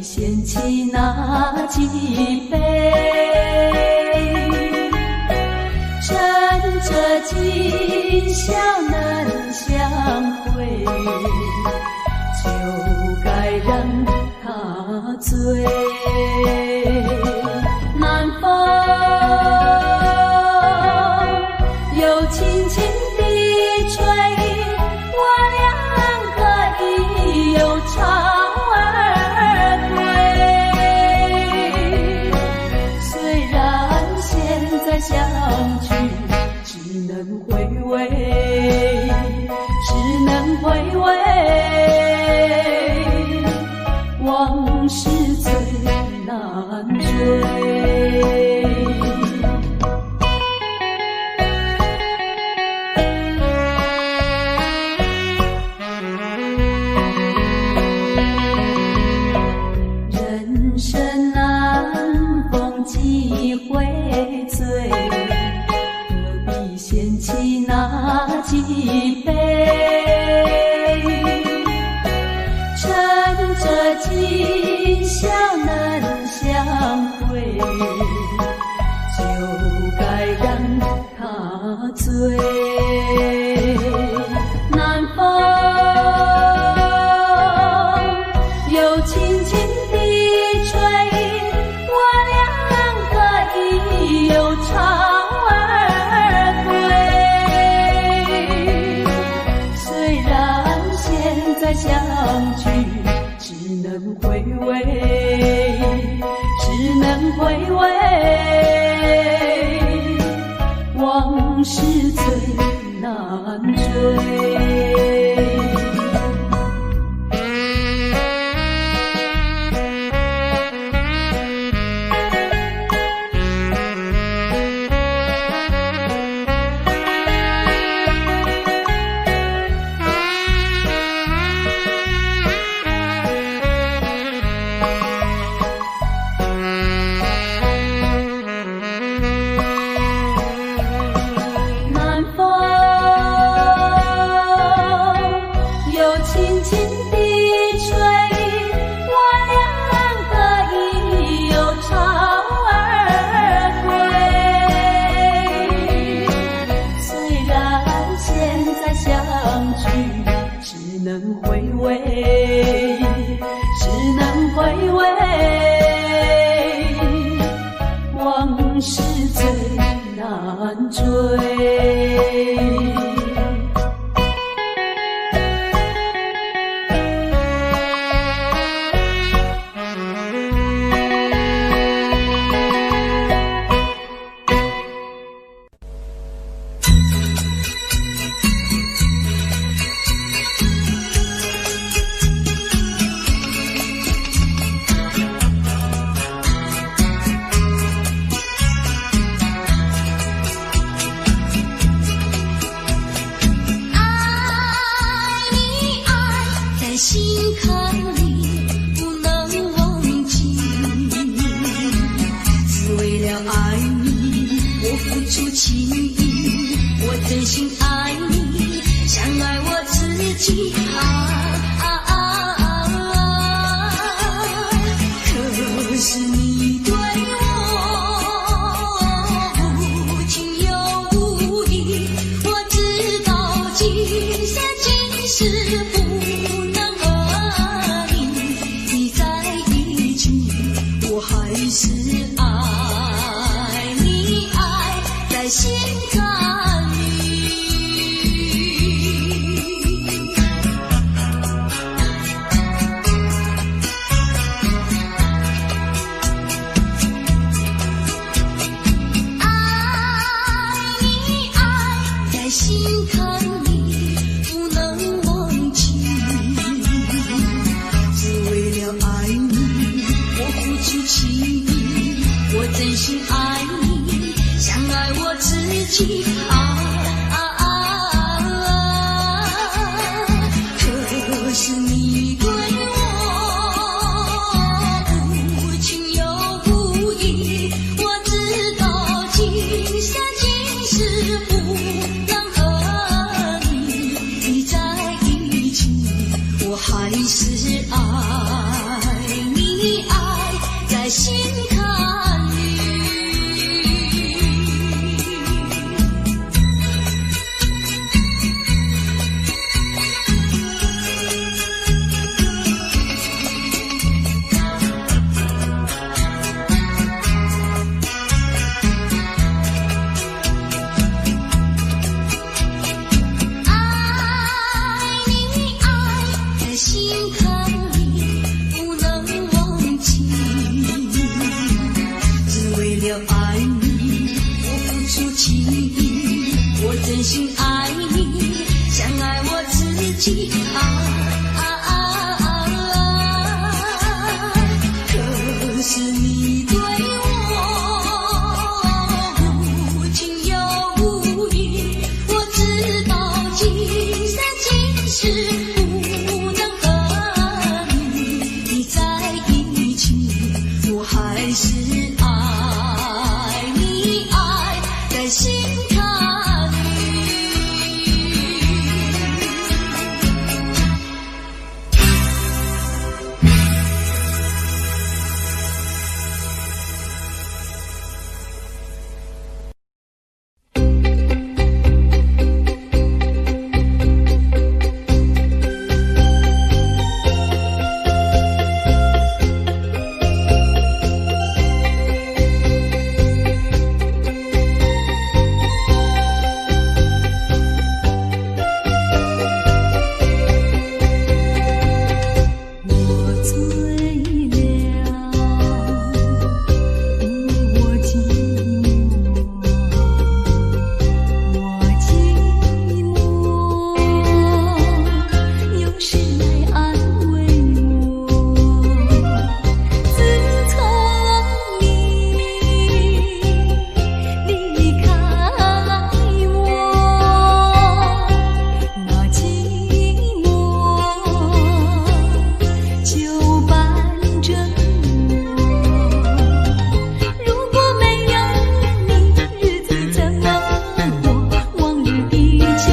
嫌棄那幾杯？趁著今宵能相會，就該讓他醉。南風又輕輕地吹，我倆可以有巢而歸。雖然現在相聚，只能回味，只能回味，往事最難追。人生難逢幾回醉，何必嫌棄那幾杯？趁著今宵能相會，就該讓他醉。南風又輕輕地吹，我倆可以有巢而歸。雖然現在相聚，只能回味，只能回味，往事最難追。南風又輕輕地吹，我倆可以有巢而歸。雖然現在相聚，只能回味，只能回味，往事最難追。愛你愛在心坎裡，不能忘記。只為了愛你，我付出情意，我真心愛你，像愛我自己。啊啊啊啊！可是你對我無情又無義，我知道今生今世不能和你在一起，我還是愛你愛在心坎裡。愛你愛在心坎裡，不能忘記。只為了愛你，我付出情意，我真心愛你，像愛我自己。啊啊啊啊！可是你對我無情又無義，我知道今生今世不能和你在一起，我還是愛你愛心愛你，像愛我自己啊啊啊啊！可是你對我無情又無義，我知道今生今世不能和你在一起，我還是愛你愛在心坎裡。我醉了，因為我寂寞，我寂寞，有誰來安慰我？自從你離開我，那寂寞就伴着我。如果沒有你，日子怎麼過？往日的舊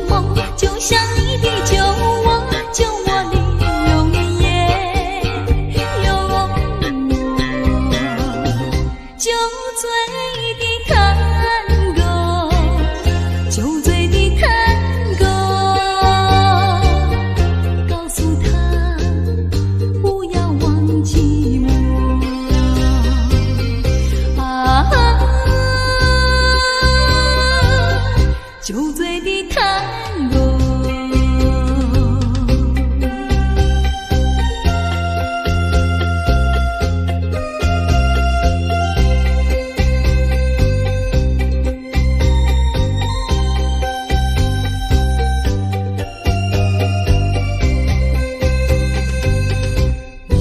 夢，就像你的酒窩，酒窩裡永遠也有我。酒醉的探戈，酒醉的探戈，告訴他不要忘記我。啊，酒醉的探戈。我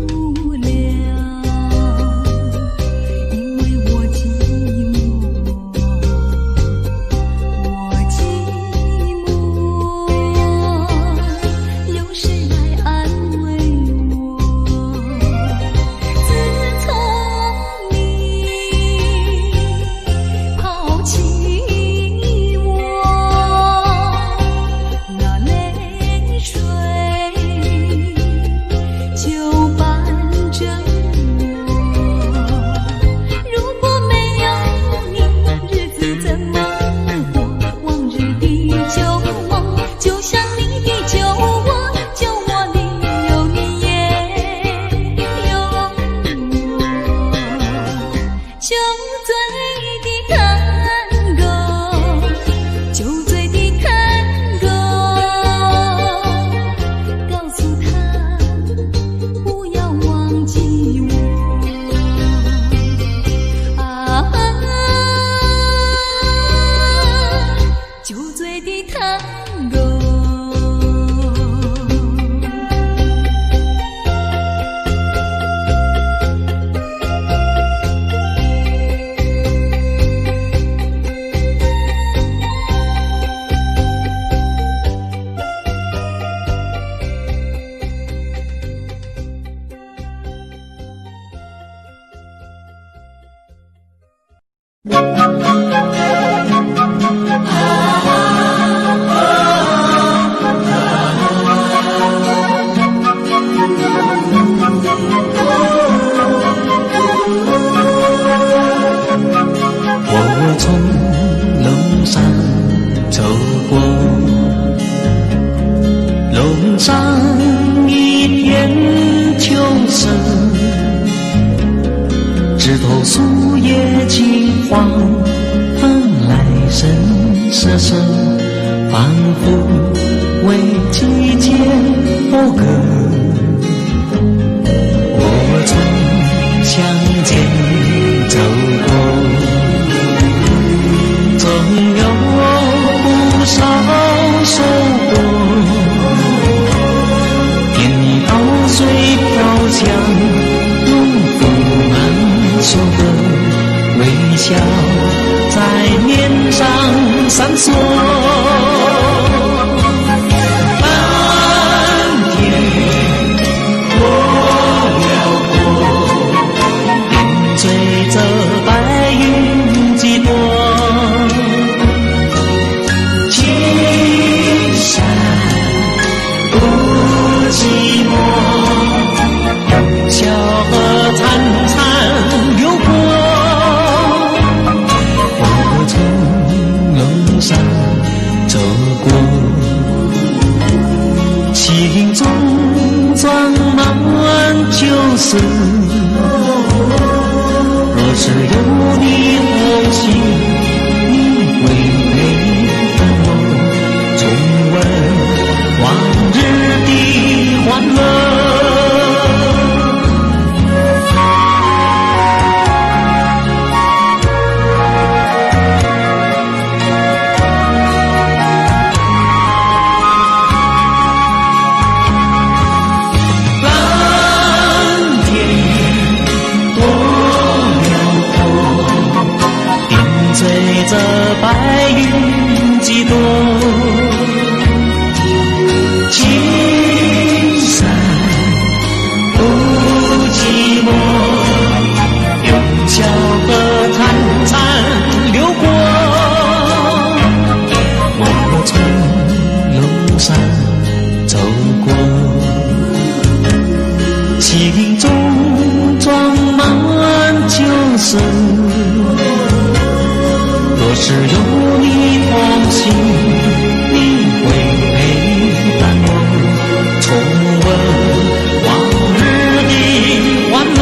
哭了，因為我寂寞，我寂寞，有誰來安慰我？自從你拋棄我，那淚水就伴着我。如果沒有你，日子怎麼過？往日的舊夢，就像你的酒窩，酒窩裡有你也有我。酒醉的探戈，酒醉的探戈，告訴他不要忘記我。啊，酒醉的探戈。我從龍山走過，龍山一片秋色，枝頭樹葉金黃。笑在臉上閃爍。藍天多遼闊，點綴著白雲幾朵。青山不寂寞，小河潺潺流過。我從龍山走過，心中裝滿秋思。若是有你同行，你會陪伴我，重溫往日的歡樂。藍天多遼闊，點綴著白雲幾朵。青山不寂寞，有小河潺潺流過。我從龍山走過，心中裝滿秋思。若是有你同行，你會陪伴我，重溫往日的歡樂。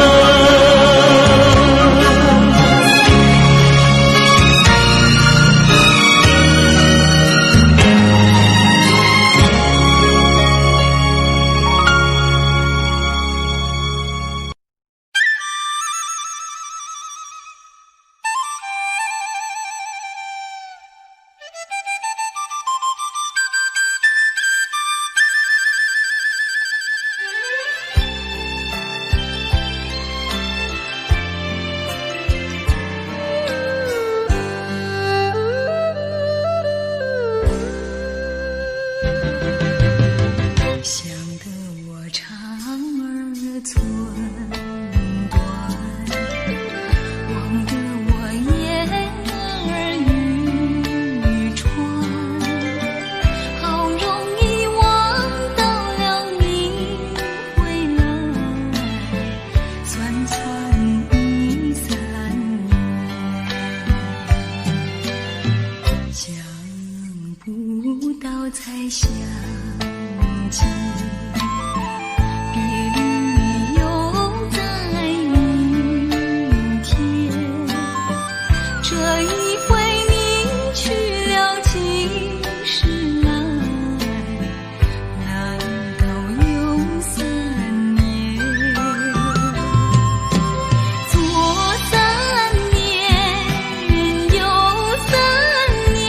想得我腸兒寸斷，望得我眼兒欲穿，好容易望到了你回來，算算已三年，想不到再相見。別離又在明天，這一回你去了幾時來？難道又三年？左三年，右三年，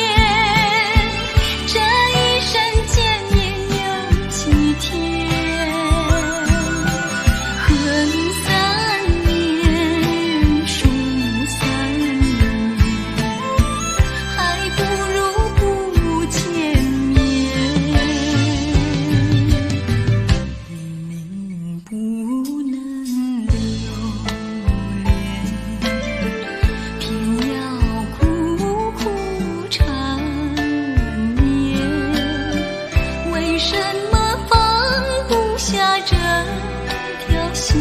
這一生見面有幾天？恨三年，數三年，還不如不見面。明明不能留戀，偏要苦苦纏綿。為什麼放不下這條心？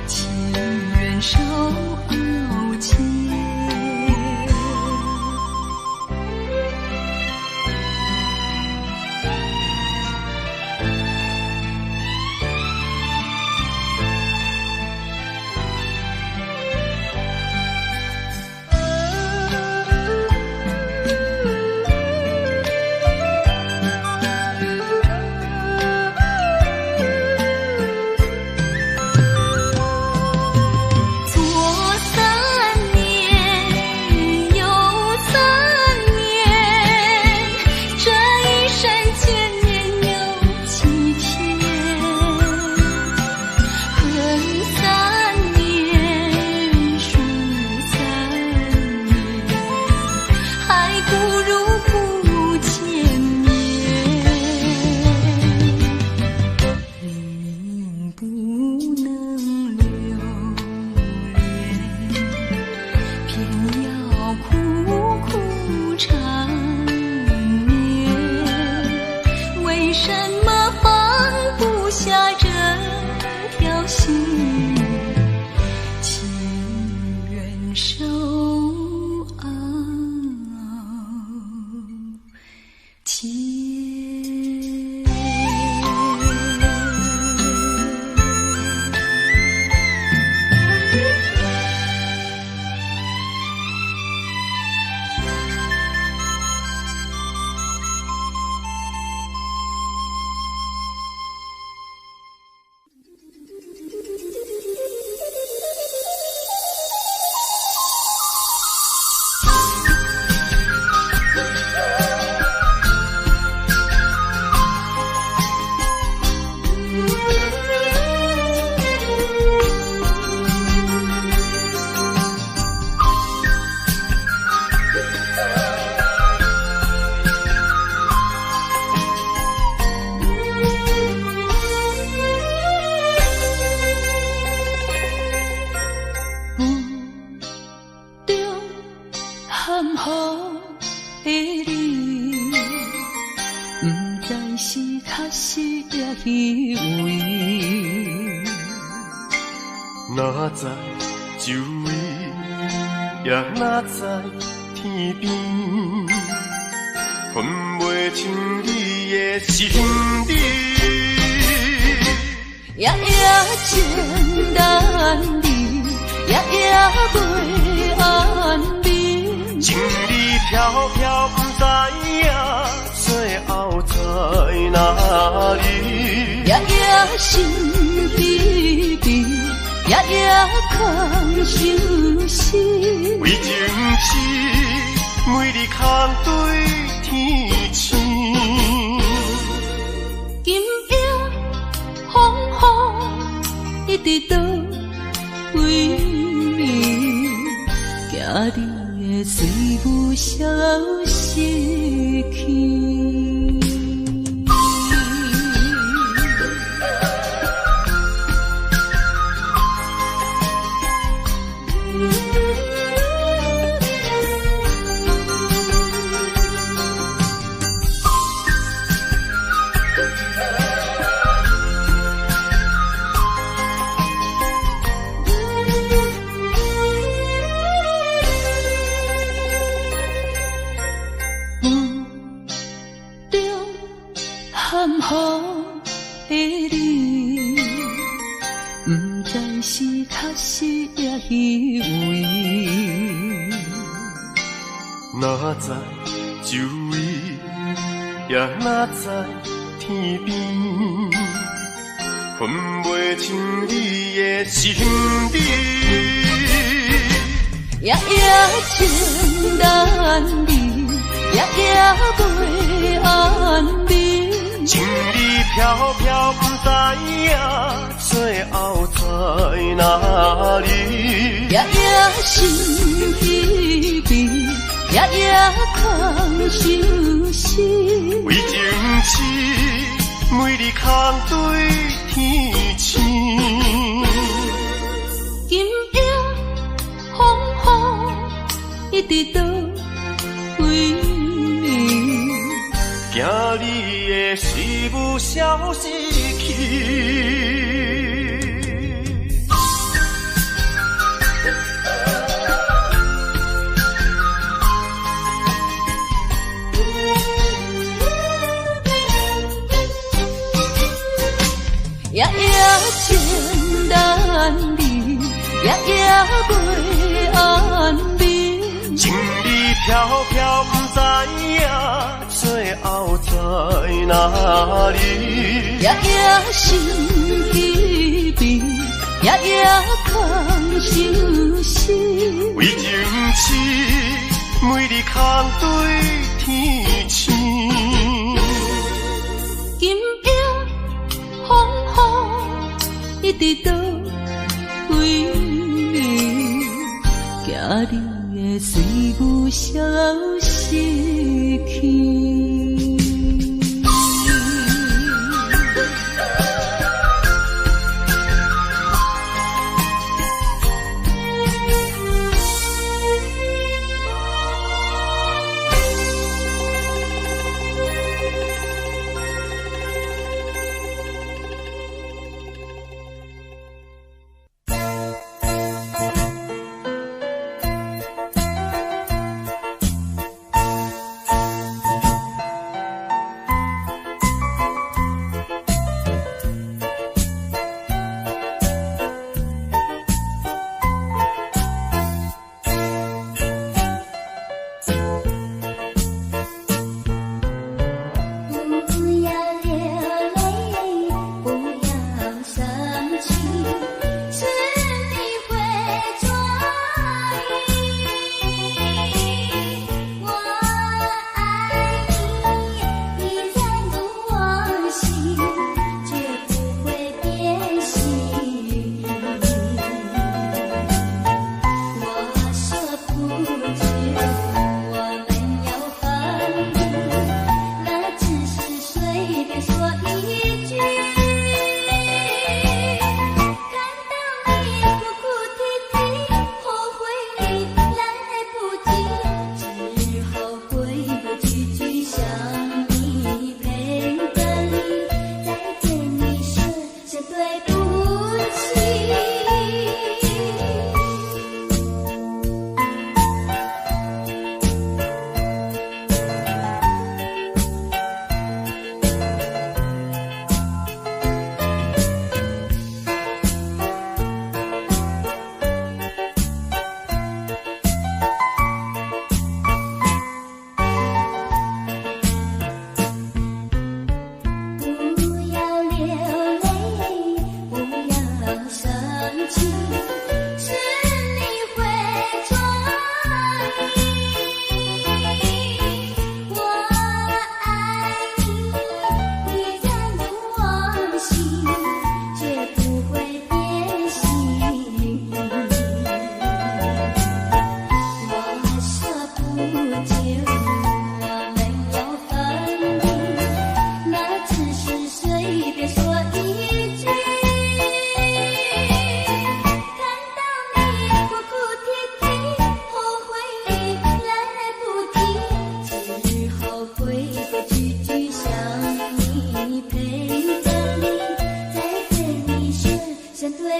情願受熬煎。若在周圍，也若在天邊，分袂清你的身影。夜夜情難離，夜夜袂安眠。情理飄飄，不知影最後在哪裡。夜夜心悲悲，夜夜空相思。為情痴，每日空對天星。今夜風雨一直倒位，驚你的水霧消失去。夢中含糊的你，毋知是確實抑虛偽。若在周圍，也若在天邊，分袂清你的身影。夜夜情難離，夜夜袂安眠。情理飄飄，不知影最後在哪裡。夜夜心悲悲，夜夜空相思。為情痴，每日空對天星。今夜風雨一直倒位，驚你的思霧消失去。夜夜情難離，夜夜袂安眠。情理飄飄，不知影最後在哪裡。夜夜心悲悲，夜夜空相思。為情痴，每日空對天星。今夜風雨一直倒位，驚你的水霧消失去。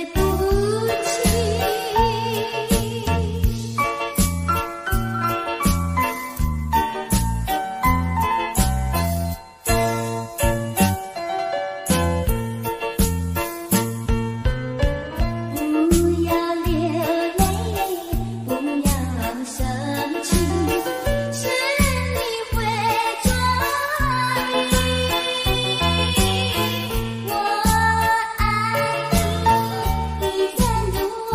對不起。不要流淚，不要生氣，是你會轉意。我愛你，一點都忘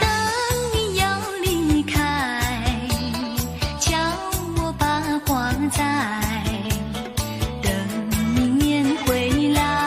當你要離開，叫我把花栽，等明年回來。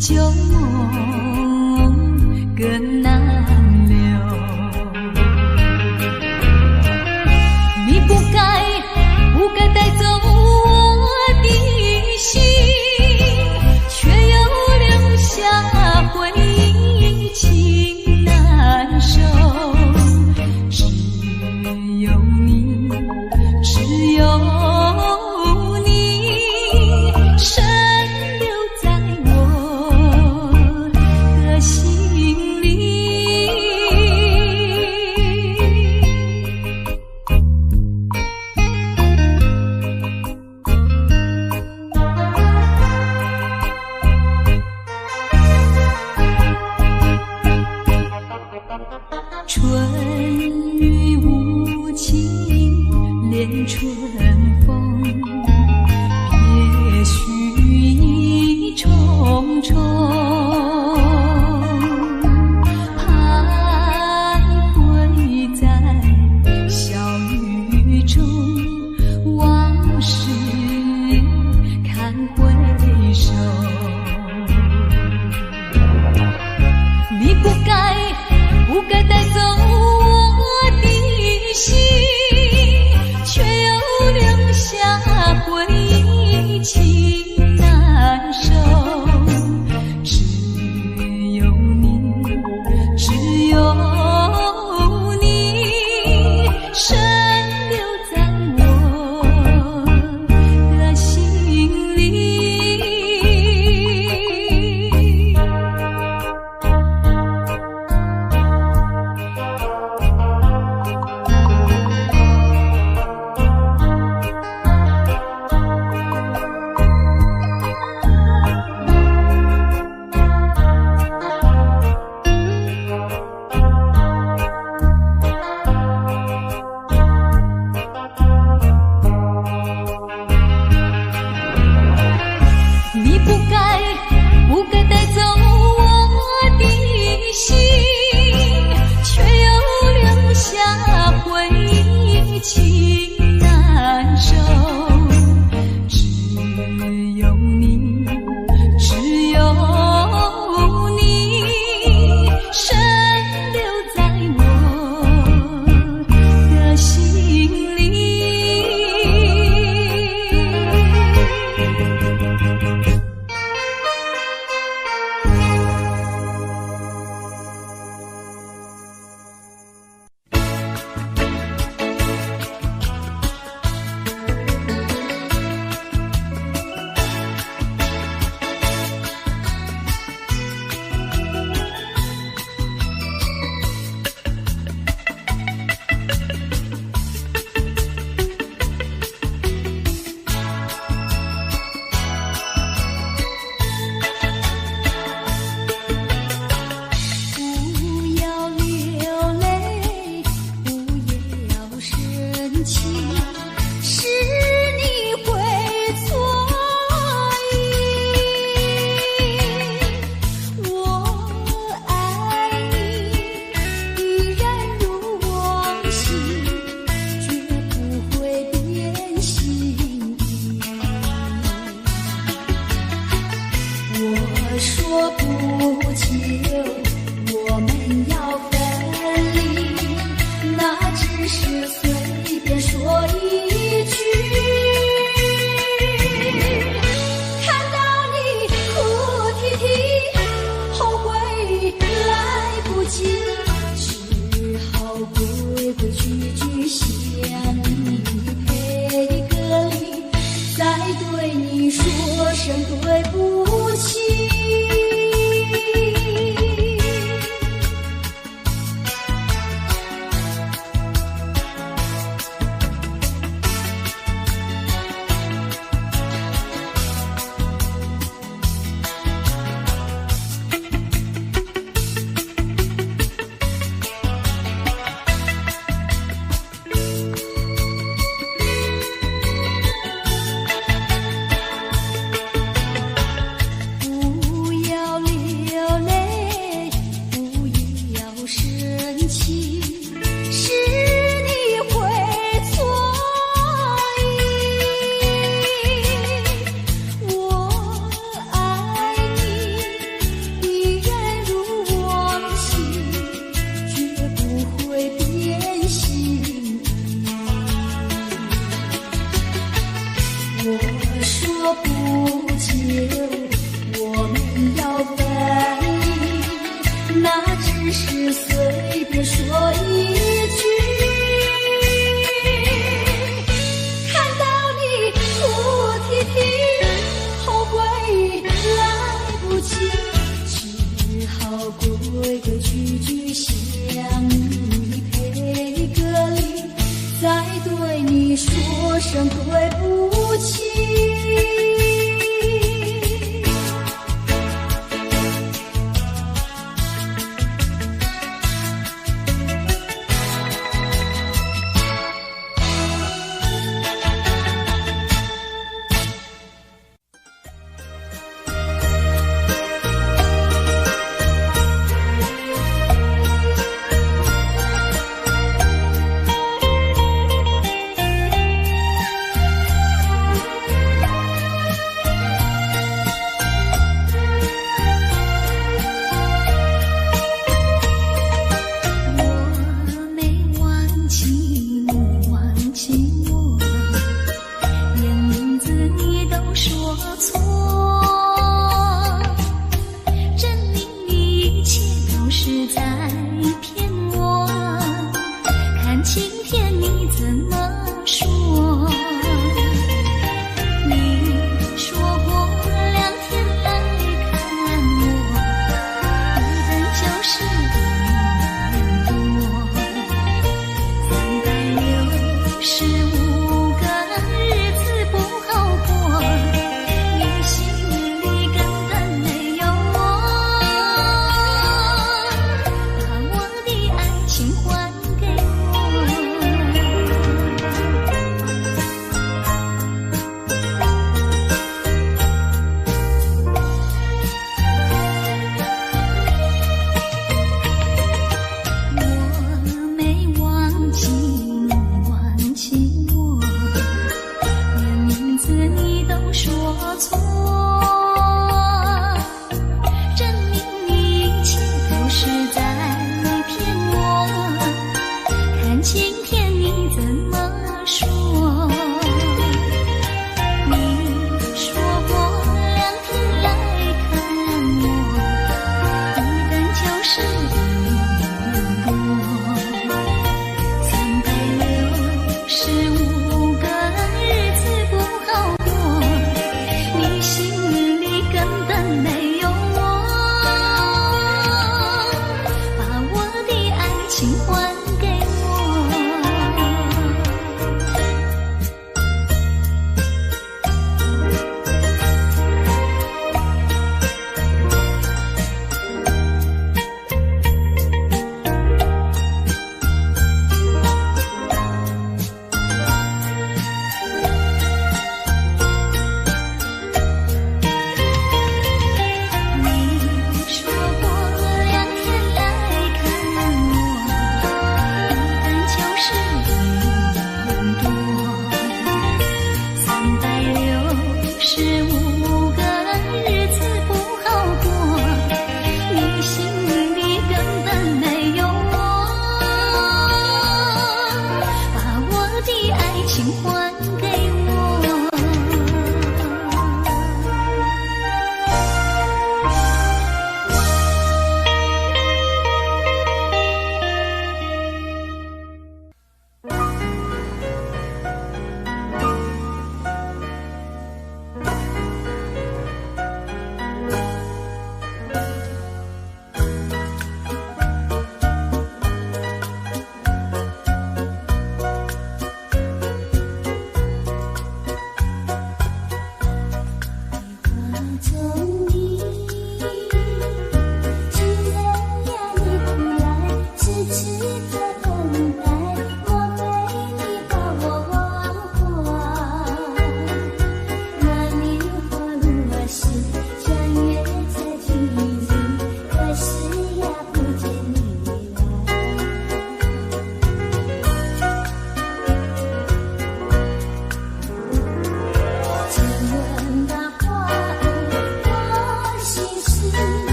舊夢更難留。你不該不該帶走我的心，卻又留下回憶情難收。只有你，只有你，深留在我的心裡。春雨無情，連春風，別緒意重重。徘徊在小雨中，往事堪回首。你不該不該帶走我的心，卻又留下回憶情難收。只有你，只有你，深留在我的心裡。你不該不該帶走我的心，卻又留下回憶情難收。只有你，只有你，深留在我的心裡。不要流淚，不要生氣，是你會錯意。我愛你，依然如往昔，絕不會變心意。我說不久，我們要分離，那只是隨便說一句。看到你哭啼啼，後悔來不及，只好規規矩矩向你賠個禮，再對你說聲對不起。聲對不起。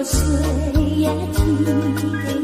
歲月天地。